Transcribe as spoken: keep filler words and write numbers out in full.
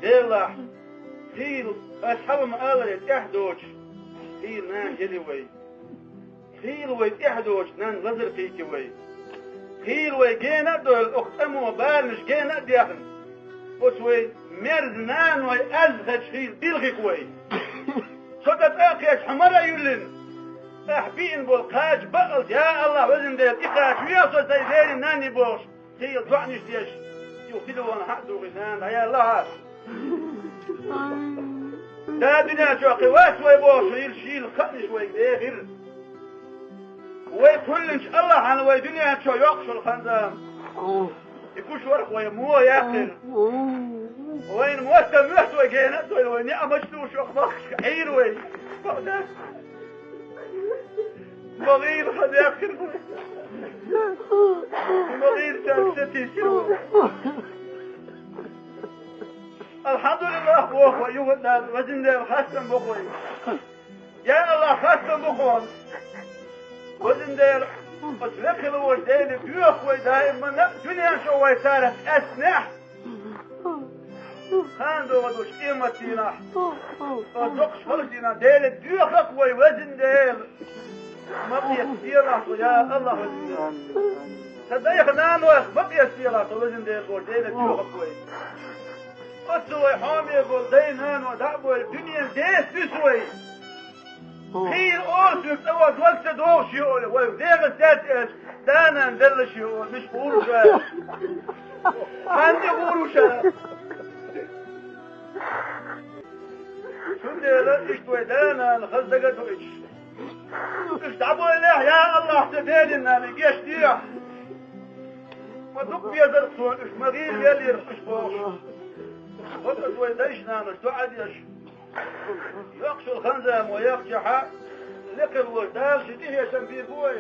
Делахь, хийла, ас хьалха ма аллара, тӀехь доцуш, хийла нана ели вай. Хийла вай тӀехь доцуш, нанна лазар кхийти вай. Хийла вай гена а дойлу, оха тӀамо баланаш гена а дехна. Оцу вай мерза наной аз хезча хийла билхих вай. Со тӀа тӀа а кхетча, хьо мара а юьллина. Ахь биъна болу кхача бакъалт, я Аллах, везан Дела, и кхача вехьа со сайн дерриг нанни бохуш. Хийла доӀанаш деш, юха телефон хьа а тухий, нана, дӀаяьлла хьа. Да дуьнен чохь кхин вац вай бохуш, хӀийла шийла хаанаш вайга дехира. Вай кхоьллинчу Аллахьан вай дуьнен чохь йоккхуш йолу хан-зама. И гуш варх вай муха яьккхира. Вайна мотта моьтту вай гена а дойла, вай неӀ мача луш йоккха бахкашка Ӏийра вай. Ма гӀийла хан яьккхира вай. Ма гӀийла цаьрга сатийсира вай. Алхьамдулиллах, боху вай, юха а везан Дела, хастам боху вай. Я Аллах, хастам боху вай. Везан Дела, оцу лекха хила волчу Деле доьху вай даиманна а, дуьнен чохь вай царах къаьстинехь. Кхана догӀу долчу къематдийнахь, оцу доккхачу хала дийнахь Деле доьху-кх вай, везан Дела. Ма къестаделахь со, я Аллах, везан Дела. Сан дайх-нанойх ма къестаделахь со, везан Дела, боху, Деле доьху-кх вай. Оццу вай хьоме болу дай-наной дӀа а бовлий, дуьненан деса дуьсу вай. Хийла олу цуьнга, цӀа ван дог ца догӀуш ю олий, вай дегӀаца даьтта аьлча, да-нана делла шу олу, миша гӀур ву ша. Хьанна гӀур ву ша? Цундела иштта вай да-нана хаза дага а дуьйцуш. Уьш дӀабойлехь, я Аллах, сан дедин нана гечдехь. Ма дукха безара суна уьш, ма гӀийла веллера уьш бохуш. Вот аса вай дайша-нанаш доӀа деш. Йоккхачу хан-зама вай яхчахьа, лекха волчу Дала шен тӀехьешам бийр бу вай.